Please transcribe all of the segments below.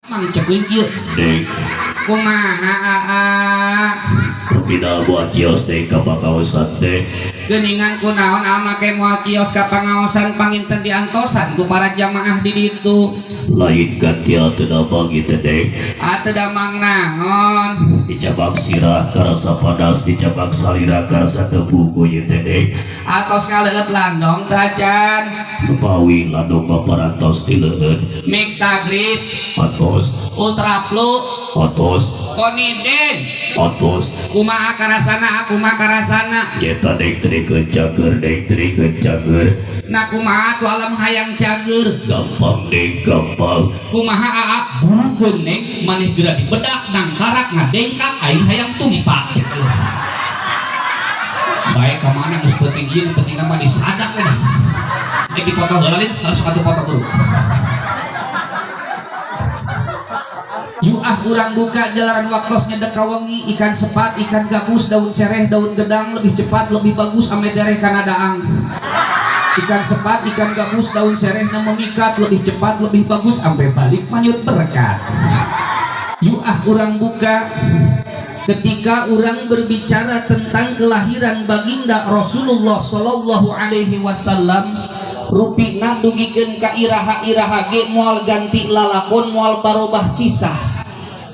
Mang cek kuing kieu. Dek. Kumaha aa? Rupina moal cios, Dek, ka pangaosan, Dek. Geuningan kunaon aa make moal cios ka pangaosan, panginten diantosan ku para jamaah di ditu? Lain gantian teu damang ieu teh, Dek. Ah, teu damang naon? Dicabak sirah karasa panas, dicabak salira karasa teu ieu teh, Dek. Atos ngaleueut landong teu acan? Mawi landong mah parantos dileueut. Mixagrip? Atos. Ultraflu? Atos. Koniden? Atos. Kumaha karasana, kumaha karasana? Nyeta, Dek, terikeun cager, Dek, terikeun cager. Nah, kumaha tuh alam hayang cager? Gampang, Dek, gampang. Kumaha, aa? Burukeun, Neng, maneh geura dibedak nangkarak ngadengkak, aing hayang tumpak. Baik ka mana geus penting ieu, penting mah disadak we. Eh, dipoto heula lin, harus atuh foto dulu. Yuk ah, urang buka jalanan waktos nyedek kawengi. Ikan sepat, ikan gabus, daun sereh, daun gedang, lebih cepat, lebih bagus, ame dereh kana daang. Ikan sepat, ikan gabus, daun sereh na memikat, lebih cepat, lebih bagus, sampai balik manyut berkat. Yuk ah, urang buka. Ketika orang berbicara tentang kelahiran baginda Rasulullah Shallallahu Alaihi Wasallam, rupina dugikeun ka iraha-iraha ge moal ganti lalakon, moal barobah kisah.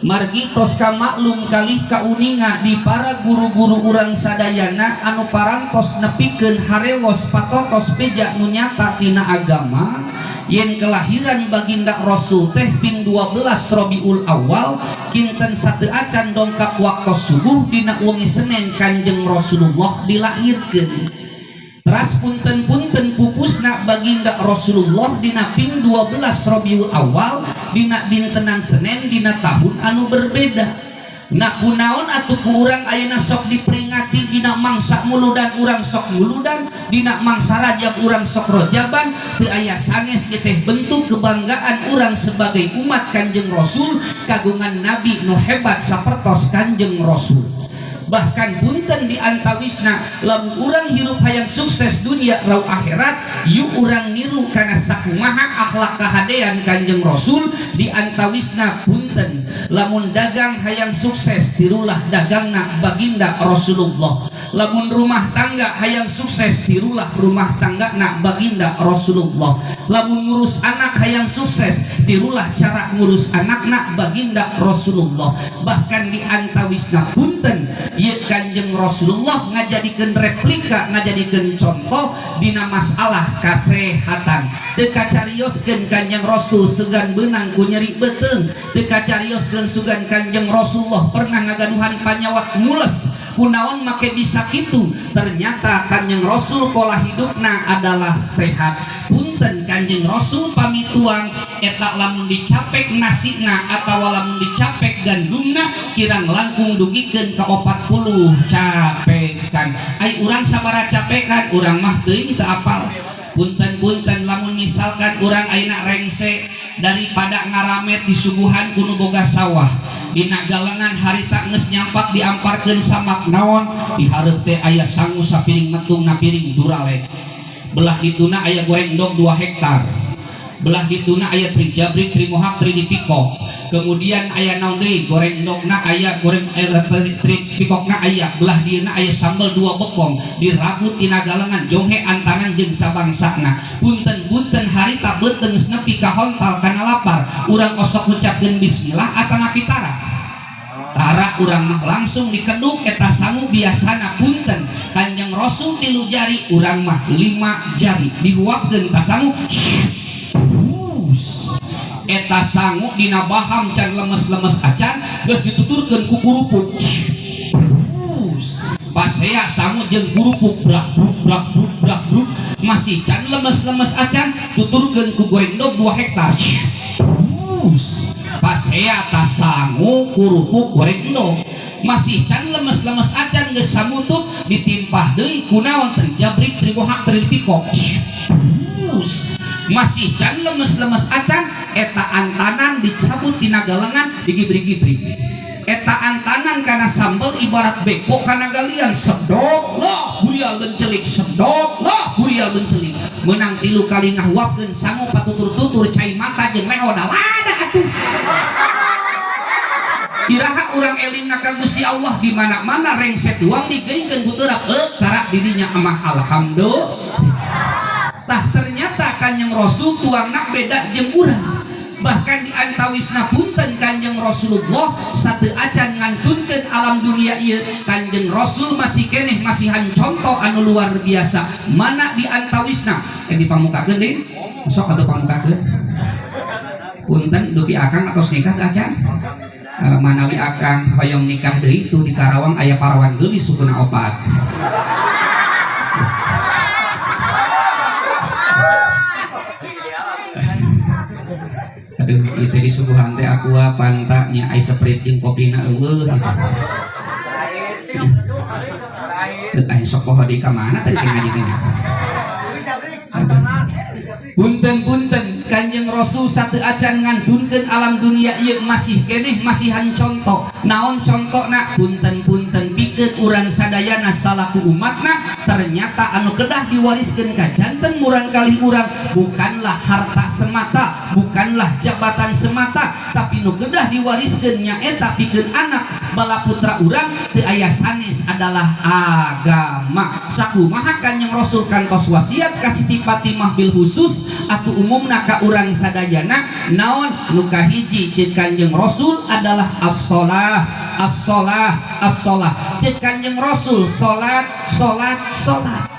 Margi tos kamaklum kalih kauninga di para guru-guru urang sadayana anu parantos nepikeun harewos patotos beja nu nyata tina agama, yen kelahiran baginda Rasul teh ping 12 Rabiul Awal, kinten satu acan dongkap waktu subuh dina wengi Senin Kanjeng Rasulullah dilahirkeun. Teras punten-punten pupusna baginda Rasulullah dina ping 12 Rabiul Awal, dina dintenan Senin, dina tahun anu berbeda. Nah, kunaon atuh ku urang ayeuna sok diperingati dina mangsa muludan urang sok muludan, dina mangsa Rajab urang sok rojaban? Teu aya sanes, ieu teh bentuk kebanggaan urang sebagai umat Kanjeng Rasul, kagungan nabi nu hebat sapertos Kanjeng Rasul. Bahkan punten di antawisna, lamun urang hirup hayang sukses dunia rau akhirat, yuk urang niru kana sakumaha akhlak kahadean Kanjeng Rasul. Di antawisna, punten, lamun dagang hayang sukses, tirulah dagangna baginda Rasulullah. Lamun rumah tangga hayang sukses, tirulah rumah tangga nak baginda Rasulullah. Lamun ngurus anak hayang sukses, tirulah cara ngurus anak nak baginda Rasulullah. Bahkan di antawisna, punten, ieu Kanjeng Rasulullah ngajadikeun replika, ngajadikeun contoh dina masalah kasehatan. Teu kacarioskeun Kanjeng Rasul sugan beunang ku nyeri beuteung. Teu kacarioskeun sugan Kanjeng Rasulullah pernah ngagaduhan panyawat mules. Kunaon make bisa kitu? Ternyata Kanjeng Rasul pola hidupna adalah sehat. Punten, Kanjeng Rasul pamituang eta lamun dicapek nasina atau lamun dicapek gandumna kirang langkung dugikeun ka 40 capekan. Ai urang sabaraha capekan? Urang mah teuing, teu apal. Punten-punten, lamun misalkan urang ayeuna rengse daripada ngaramet disuguhan ku nu boga sawah dina galengan harita geus nyampak diamparkeun samak naon, di hareup teh aya sangu sapiring metung na piring duralek, belah dituna aya goreng endog 2 hektar, belah dituna aya tri jabrik, tri mohak, tri dipikok, kemudian aya naon deui, goreng endogna aya, goreng tri pikokna aya, belah dieuna aya sambal 2 bekong, dirabut tina galengan jonghe antanan jeung sabangsana. Punten-punten, harita beuteung geus nepi ka hontal kana lapar, urang osok ngucapkeun bismillah atanapi tara? Tara. Urang mah langsung dikeduk eta sangu. Biasana, punten, Kanjeng Rasul 3 jari, urang mah 5 jari dihuapkeun ka sangu. Eta sangu dina baham can lemes-lemes acan geus dituturkeun ku kurupuk. Pasea sangu jeung kurupuk, brak bruk brak bruk brak bruk. Masih can lemes-lemes acan tuturkeun ku goreng dog 2 hektar. Pasea tas sangu, kurupuk, goreng endog, masih can lemes-lemes acan geus samutuk ditimpah deui kunaon, tri jabrik, tri bohak, tri pikok. Masih can lemes-lemes acan eta antanan dicabut tina galengan, digibrik-gibrik eta antanan kana sambel ibarat beko kana galian. Sedot lah burial bencelik, sedot lah burial bencelik, menang 3 kali ngahuapkeun sangu patutur-tutur cai mata jeung leho lada atuh. Iraha urang elingna ka Gusti Allah di mana-mana rengse tuang digeungkeun ku terap karak didinya mah alhamdulillah. Tah ternyata Kanjeng Rasul tuangna beda jeung urang. Bahkan di antawisna punten Kanjeng Rasulullah satu acan ngantunkeun alam dunia ieu, Kanjeng Rasul masih keneh masihan contoh anu luar biasa. Mana di antawisna dipamukakeun deui? Sok atuh pamukakeun. Punten dupi akang atos nikah teu acan? Manawi akang hoyong nikah deui tuh di Karawang aya parawan geulis sukuna opat. Aduh, ieu teh disuguhan teh aqua panta nya ai Sprite jeung kopina eueuh. Deuk aya sok poho deui ka mana tadi teh ngaji teh nya. Punten-punten Kanjeng Rasul satu acan ngantunkeun alam dunia ieu masih keneh masihan contoh. Naon contona? Punten-punten pikeun urang sadayana salaku umatna ternyata anu kedah diwariskeun ka janten murang kali urang bukanlah harta semata, bukanlah jabatan semata, tapi nu kedah diwariskeun nyaeta pikeun anak bala putra urang teu aya sanes adalah agama. Sakumaha Kanjeng Rasul kantos wasiat ka Siti Fatimah bil khusus atau umumna ka urang sadayana naon nu kahiji ceuk Kanjeng Rasul adalah as-shalah, as-shalah, as-shalah. Ceuk Kanjeng Rasul salat, salat, salat.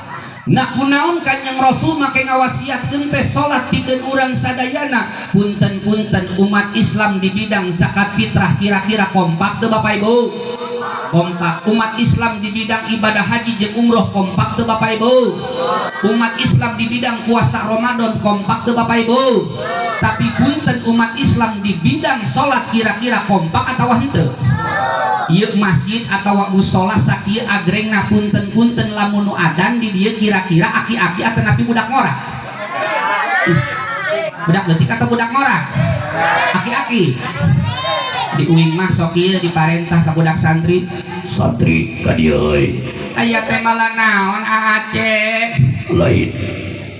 Nah kunaon Kanjeng Rasul make ngawasiatkeun teh salat pikeun urang sadayana. Punten-punten umat Islam di bidang zakat fitrah kira-kira kompak teu Bapak Ibu? Kompak. Umat Islam di bidang ibadah haji jeung umroh kompak teu Bapak Ibu? Umat Islam di bidang puasa Ramadan kompak teu Bapak Ibu? Tapi punten umat Islam di bidang salat kira-kira kompak atawa henteu? Ieu masjid atawa mushola sakieu agrengna punten-punten lamun nu adan di dieu kira-kira aki-aki atanapi budak ngora? Budak leutik atau budak ngora? Aki-aki. Di uing mah sok ieu diparentah ka budak santri. Santri ka dieu euy. Aya teh malah naon AAC? Lain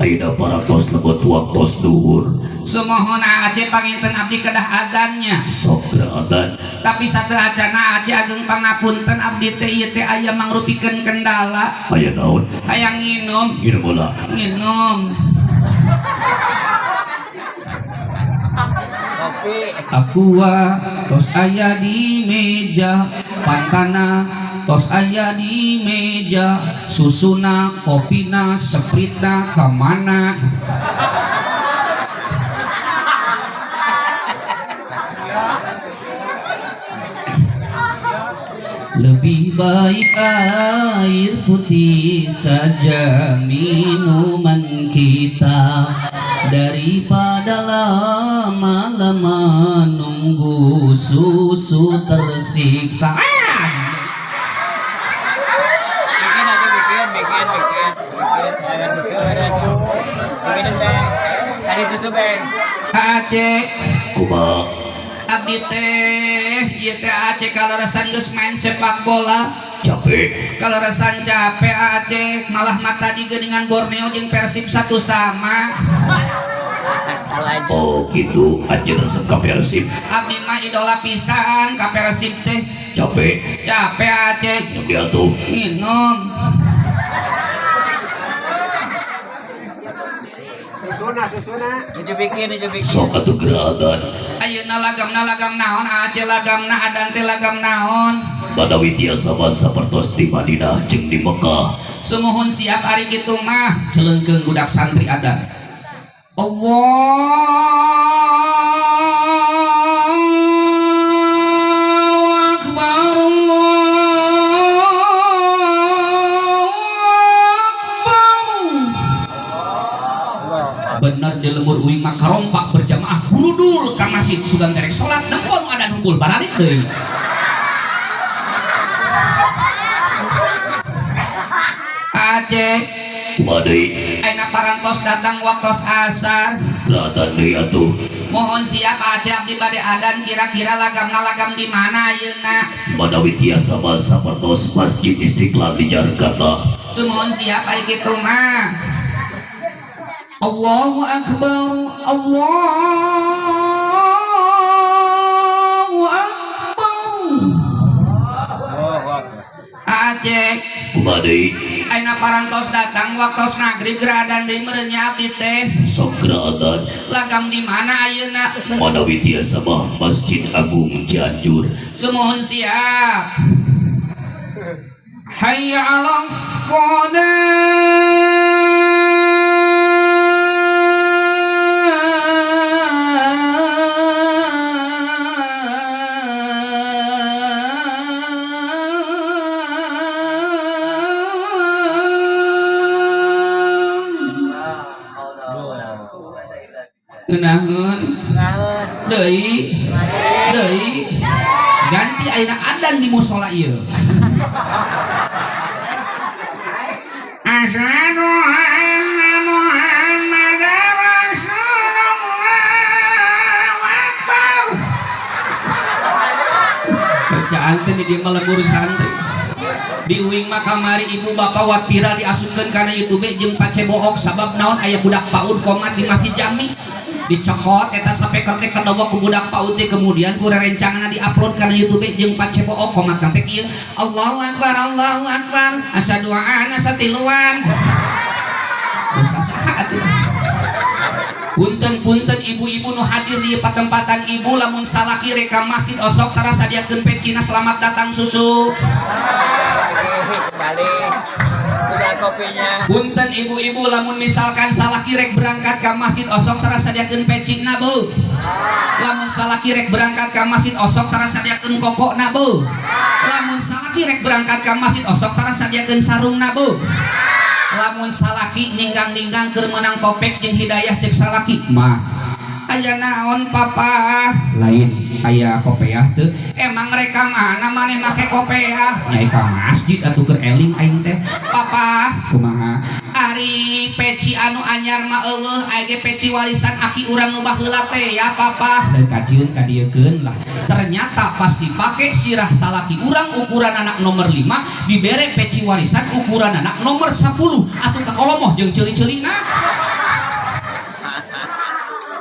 ayeuna parantos lebet waktos duhur. Sumohon AAC panginten abdi kedah adannya. Sok geura adan. Tapi sateuacana AAC ageng pangapunten abdi teh ieu teh aya mangrupikeun kendala. Aya naon? Hayang nginum. Nginum heula. Nginum. Aqua tos aya di meja, pantana tos aya di meja, susuna, kopina, Sprite-na kamana? Lebih baik air putih saja minuman kita daripada lama-lama nunggu susu tersiksa. Bikin aja, bikin, bikin, bikin, bikin. Ada susu, ada susu. Bikinin, Beng. Kasih susu, Beng. Aceh. Kumaha? Abdi teh ieu teh Aceh kaleresan geus main sepak bola. Capek. Kaleresan capek Aceh, malah mata digeuningan Borneo jeung Persib 1 sama. Oh gitu, Aceh resep ka Persib. Abdi mah idola pisan ka Persib teh. Capek. Capek Aceh. Yang diatuh. Nginum. Susuna, susuna. Nuju bikin, nuju bikin. Sok atuh geura adan. Ayeuna lagamna lagam naon Aceh lagamna adan teh lagam naon? Badawi tiasa sapertos di Madinah jeung di Mekah. Sumuhun siap ari kitu mah celeungkeun budak santri adan. Allahu Akbar, Allahu Akbar. Bener di lembur uing mah karompak berjamaah gurudul ka masjid sugan terek salat nempon adan hungkul baralik deui. Aceh Kumaha deui? Ayeuna parantos datang waktos asar. Adan deui atuh. Mohon siap Aceh abdi bade adan kira-kira lagamna lagam di mana ayeuna? Badawi tiasa mah sapertos Masjid Istiqlal di Jakarta. Sumuhun siap ari kitu mah. Allahu Akbar, Allahu Akbar. Aceh. Kumaha deui? Ayeuna parantos datang waktos magrib geura adan deui meureun nya abdi teh. Sok geura adan. Lagam di mana ayeuna? Manawi tiasa mah Masjid Agung Cianjur. Sumuhun siap. Hayya 'alas shalah. Ngenaheun deui deui ganti ayeuna adan di musala ieu. Asyhadu anna Muhammadar Rasulullah. Akbar. Bacaan teh di dieu mah lembur santri. Di uing mah kamari ibu bapak wat viral diasupkeun kana YouTube jeung pacebook sabab naon aya budak PAUD komat di Masjid Jami. Dicokot eta speaker teh kedobok ku budak PAUD teh kemudian ku rerencanganna diupload kana YouTube jeung pacebook komat teh kieu. Allahu akbar Allahu akbar asa duaan asa tiluan. Dosa saha atuh. Punten-punten ibu-ibu nu hadir di patempatan ibu lamun salaki rek ka masjid osok tara sadiakeun pecina selamat datang susu. Kembali sudah kopinya. Punten ibu-ibu lamun misalkan salaki rek berangkat ka masjid osok tara sadiakeun pecina bu. Lamun salaki rek berangkat ka masjid osok tara sadiakeun kokokna bu. Lamun salaki rek berangkat ka masjid osok tara sadiakeun sarungna bu. Lamun salaki ninggang-ninggang keur meunang topek jeung hidayah cek salaki mah aya naon papa lain aya kopeah teu emang rek ka mana maneh make kopeah nya ka masjid atuh keur eling aing teh papa kumaha ari peci anu anyar mah eueuh aya ge peci warisan aki urang nu baheula teh ya papa dan kajieun kadieukeun lah ternyata pas dipake sirah salaki urang ukuran anak nomor 5 dibere peci warisan ukuran anak nomor 10 atuh kakolomoh jeung ceuli-ceulina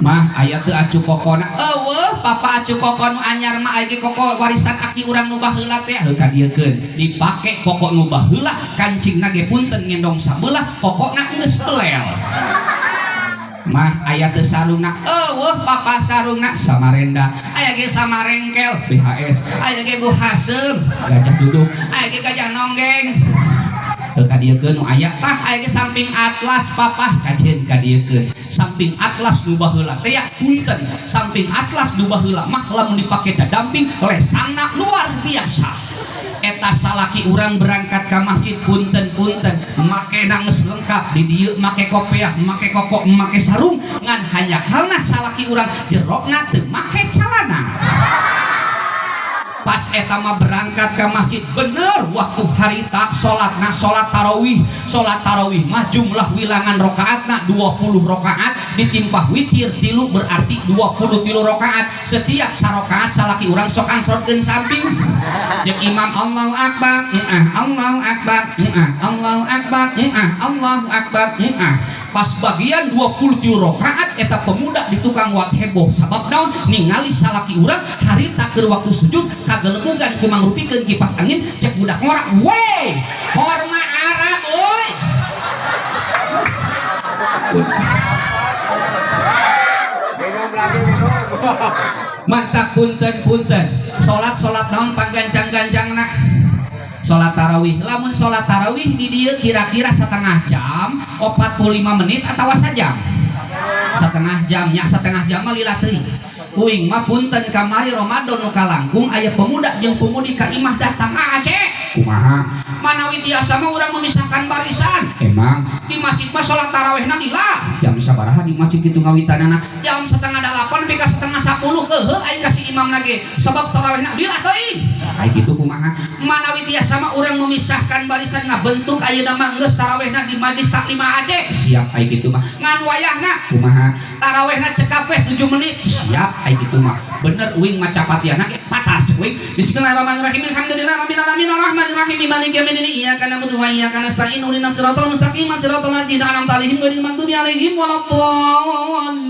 mah aya teu acu kokona eueuh papa acu koko nu anyar mah aya ge koko warisan aki urang nu baheula teh heuh kadieukeun dipake koko nu baheula kancingna ge punten ngendong sabelah kokona geus belel mah aya teu sarungna eueuh papa sarungna Samarenda aya ge Samarengkel BHS aya ge Bu Hasem gajah duduk aya ge gajah nonggeng heuh kadieukeun nu aya tah aya ge samping atlas papa kajeun kadieukeun samping atlas nu baheula teh ya punten samping atlas nu baheula mah lamun dipake dadamping lesangna luar biasa eta salaki urang berangkat ka masjid punten-punten make geus lengkap di dieu make kopiah make koko make sarung ngan hanya halna salaki urang jerokna teu make calana. Pas eta mah berangkat ke masjid bener waktu harita salatna salat tarawih. Salat tarawih mah jumlah wilangan rakaatna 20 rakaat ditimpah witir 3 berarti 23 rakaat. Setiap sarakaat salaki urang sok angsorkeun samping. Jeung imam Allahu akbar, Allahu akbar, Allahu akbar, Allahu akbar. Pas bagian 23 rakaat eta pemuda di tukang wat heboh sabab naon ningali salaki urang harita keur waktu sujud kagelebugan ku mangrupikeun kipas angin cek budak ngora we horma Arab euy. Mantap punten-punten salat-salat naon panggancang-gancangna salat tarawih. Lamun salat tarawih di dieu kira-kira setengah jam 45 menit atawa sajam setengah jam nya setengah jam mah lila teuing. Uing mah punten kamari Ramadan nu kalangkung aya pemuda jeung pemudi ka imah datang Aceh kumaha manawi biasa mah urang memisahkan barisan emang di masjid mah salat tarawihna lila jam sabaraha di masjid kitu ngawitanana jam 7:30 nepi ka 9:30 heuheuh aing ka si imamna ge sabab tarawihna lila teuing ai kitu kumaha manawi biasa mah urang memisahkan barisan ngabentuk ayeuna mah geus tarawihna di majlis taklim Aceh siap ai kitu mah ngan wayahna kumaha tarawihna cekap we 7 menit siap ai kitu mah bener uing maca Fatihahna ge patas uing bismillahirrahmanirrahim alhamdulillahirabbil alamin arrahmanirrahim maliki yaumiddin iyyaka na'budu wa iyyaka nasta'in ihdinas siratal mustaqim siratal ladzina an'amta 'alaihim ghairil maghdubi 'alaihim waladdallin.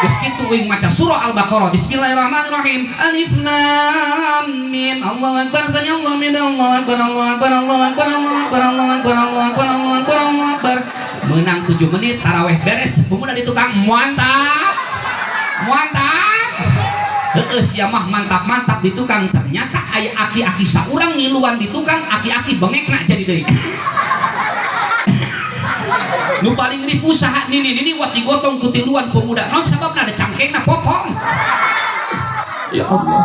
Geus kitu Sakitu uing maca surah Al-Baqarah. Bismillahirrahmanirrahim. Alif lam mim. Allahu akbar sami Allahu liman Allahu akbar Allahu akbar Allahu akbar Allahu akbar Allahu akbar Allahu akbar Allahu akbar Allahu akbar. Menang 7 menit taraweh beres pemuda di tukang mantap. Mantap. Heeh sia mah mantap-mantap di tukang ternyata aya aki-aki saurang ngiluan di tukang aki-aki bengekna jadi deui. Nu paling ripuh saha nini-nini wat digotong ku tiluan pemuda non sababna ada cangkengna potong. Ya Allah.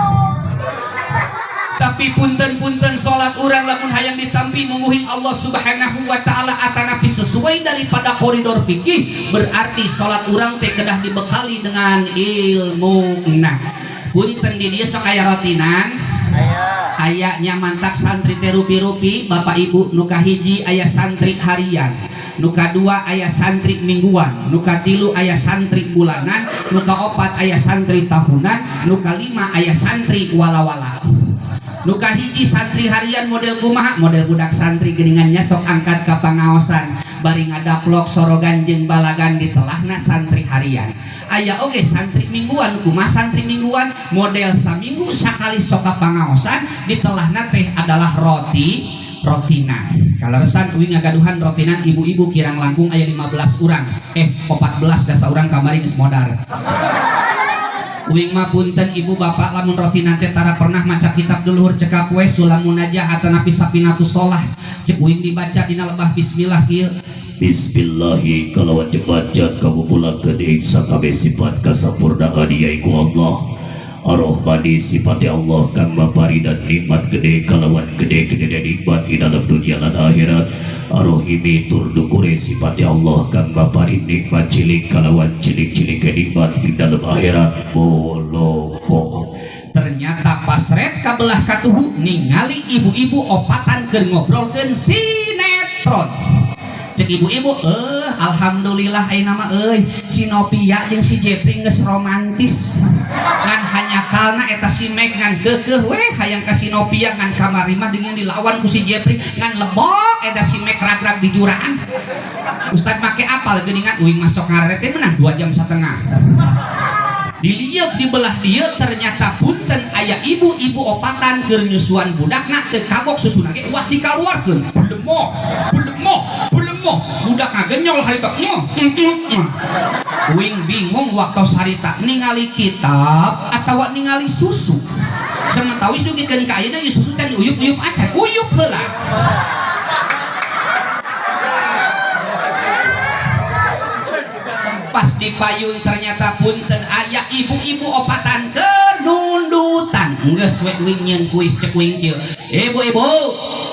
Tapi punten-punten salat urang lamun hayang ditampi mungguhin Allah Subhanahu wa taala atanapi sesuai daripada koridor fikih berarti salat urang teh kedah dibekali dengan ilmu. Nah, punten di dieu sok aya rotinan. Aya nya mantak santri teh rupi-rupi Bapak Ibu nu kahiji aya santri harian, nu kadua aya santri mingguan, nu katilu aya santri bulanan, nu kaopat aya santri tahunan, nu kalima aya santri wala-wala. Nu kahiji santri harian model kumaha? Model budak santri geuningannya sok angkat ka pangaosan bari ngadaplok sorogan jeung balagan ditelahna santri harian. Aya oge santri mingguan, kumaha santri mingguan? Model saminggu sakali sok ka pangaosan ditelahna teh adalah roti rotinan. Kaleresan uing ngagaduhan rotinan ibu-ibu kirang langkung aya 15 urang. 14 da saurang kamari geus modar. Uing mah punten ibu bapak lamun rotinan teh tara pernah maca kitab duluhur cekap we sulam munajah atanapi sapinatus solah. Cek uing dibaca dina lebah bismillah kieu. Bismillahi kalawan jebajat kamu pulangkeun ing sakabeh sifat kasampurnaan yaiku Allah. Ar-Rahmani sifat Allah kang mapari dan nikmat gede kalawan gede-gede dan nikmat di dalam dunia dan akhirat. Ar-Rahimi tur dukure sifat Allah kang mapari nikmat cilik kalawan cilik-cilik nikmat di dalam akhirat. Boloko. Ternyata pas red kabelah katuhu ningali ibu-ibu opatan keur ngobrolkeun sinetron. Cek ibu-ibu, alhamdulillah ayeuna mah euy si Novia jeung si Jepri geus romantis. Ngan hanya kalna eta si Meg ngan keukeuh we hayang ka si Novia ngan kamari mah dengan dilawan ku si Jepri ngan lebok eta si Meg rag-rag di jurang. Ustad make apal geuningan uing masuk ngareret teh menang 2,5 jam. Dilihat di belah dieu ternyata punten aya ibu-ibu opatan keur nyusuan budakna teu kagok susuna ge uat dikaluarkeun. Belemoh, belemoh, belemoh. Budak ngagenyol harita. Uing bingung waktu harita ningali kitab atawa ningali susu. Sementawis dugikeun ka ayeuna ieu susu teh diuyup-uyup acan, uyup heula. Pas dipayun ternyata punten aya ibu-ibu opatan keur nundutan. Geus we uing nyeun kuis cek uing kieu. Ibu-ibu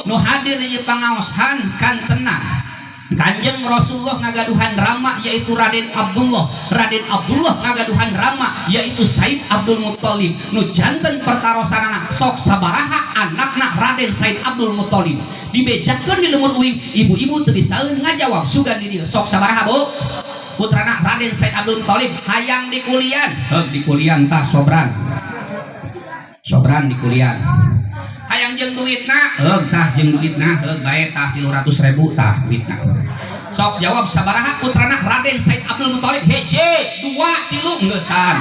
nu hadir di pangaosan kantena Kanjeng Rasulullah ngagaduhan rama yaitu Raden Abdullah. Raden Abdullah ngagaduhan rama yaitu Said Abdul Muthalib. Nu janten pertarosanana sok sabaraha anakna Raden Said Abdul Muthalib. Dibejakeun di lemur uing, ibu-ibu teu bisaeun ngajawab sugan di dieu. Sok sabaraha, Bu? Putrana Raden Said Abdul Muthalib hayang di kulian. Heug di kulian tah sobran. Sobran di kulian. Hayang jeung duitna, heug tah jeung duitna, heug bae tah 300.000 tah duitna. Sok jawab sabaraha putrana Raden Said Abdul Muthalib? Hiji, dua, tilu, ngeusan.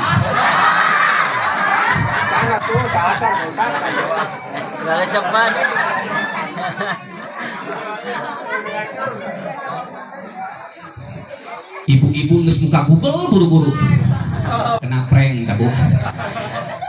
Terlalu cepat. Ibu-ibu geus muka Google buru-buru. Kena prank da Bu.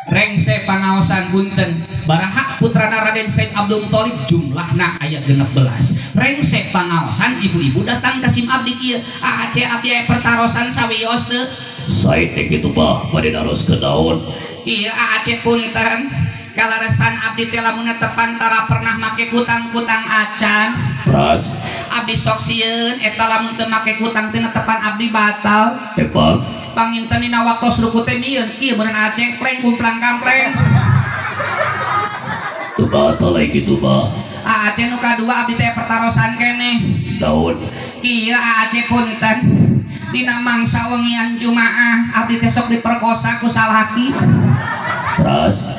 Rengse pangaosan punten baraha putrana Raden Said Abdul Muthalib jumlahna aya 16. Rengse pangaosan ibu-ibu datang ka sim abdi kieu. Aace abdi aya pertarosan sawios teu? Sae teh kitu bah bade naroskeun naon? Ieu Aace punten kalaresan abdi teh lamun tepan tara pernah make kutang-kutang acan. Pras. Abdi sok sieun eta lamun teu make kutang teh tepan abdi batal. Hebat. Panginten dina waktos ruku teh mieun ieu meureun Aceh pleng kumplang kampleng. Teu batal ai kitu mah. Aace nu kadua abdi teh pertarosan keneh. Naon? Kieu Aace punten dina mangsa wengian Jumaah abdi teh sok diperkosa ku salaki. Pras.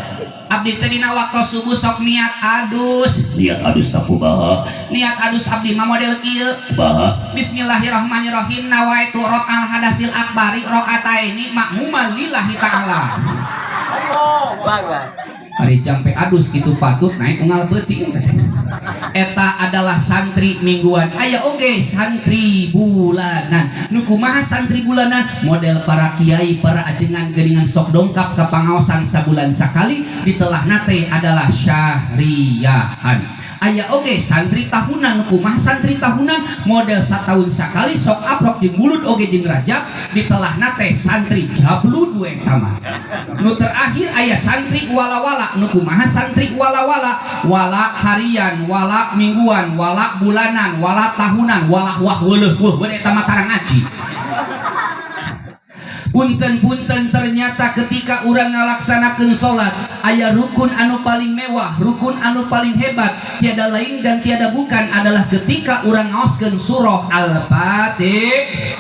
Abdi teh dina waktu subuh sok niat adus. Niat adus na kumaha? Niat adus abdi mah model kieu. Kumaha? Bismillahirrahmanirrahim, nawaitu raf'al hadasil akbari rakaataini makmuman lillahi ta'ala. Bagus. Hari jampe adus gitu patut naik unggal peuting. Eta adalah santri mingguan. Aya oge santri bulanan. Nu kumaha santri bulanan? Model para kiai, para ajengan geuningan sok dongkap ka pangaosan sabulan sakali, ditelahna teh adalah syahriyahan. Aya oge santri tahunan. Nu kumaha santri tahunan? Model satahun sakali sok aprok jeung mulud oge jeung rajab, ditelahna teh santri jablud we eta mah. Nu terakhir aya santri wala-wala. Nu kumaha santri wala-wala? Wala harian, wala mingguan, wala bulanan, wala tahunan, wala wah weuleuh weuh we eta mah tarang ngaji. Punten-punten, ternyata ketika urang ngalaksanakeun salat aya rukun anu paling mewah, rukun anu paling hebat, tiada lain dan tiada bukan adalah ketika urang ngaoskeun surah Al-Fatihah.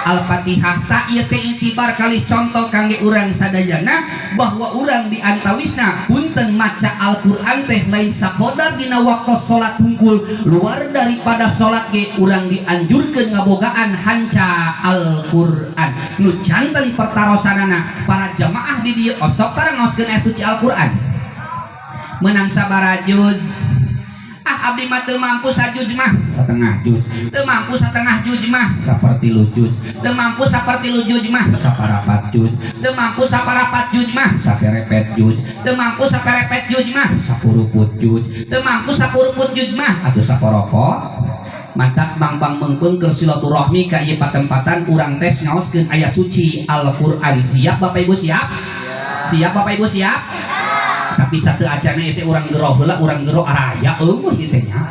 Al-Fatihah tak ieu teh itibar kali contoh kangge urang sadayana bahwa urang di antawisna punten maca Al-Qur'an teh lain sakodar dina waktu salat hungkul, luar daripada salat ge urang dianjurkeun ngabogaan hanca Al-Qur'an. Nu janten pertarosanana, para jamaah di dieu osok tara ngaoskeun ayat suci Al-Qur'an? Menang sabaraha juz? Ah, abdi mah teu mampu sajuz mah. Setengah juz. Teu mampu setengah juz mah, sapertilu juz. Teu mampu sapertilu juz mah, saparapat juz. Teu mampu saparapat juz mah, saperepet juz. Teu mampu saperepet juz mah, sapuruput juz. Teu mampu sapuruput juz mah, atuh saporopot. Matak bang-bang meungpeung keur silaturahmi ka ieu patempatan, urang tes ngaoskeun ayat suci Al-Qur'an. Siap, Bapak Ibu, siap? Siap, Bapak Ibu, siap? Tapi satu acana itu urang gero heula, urang gero araya eueuh ieu teh nya.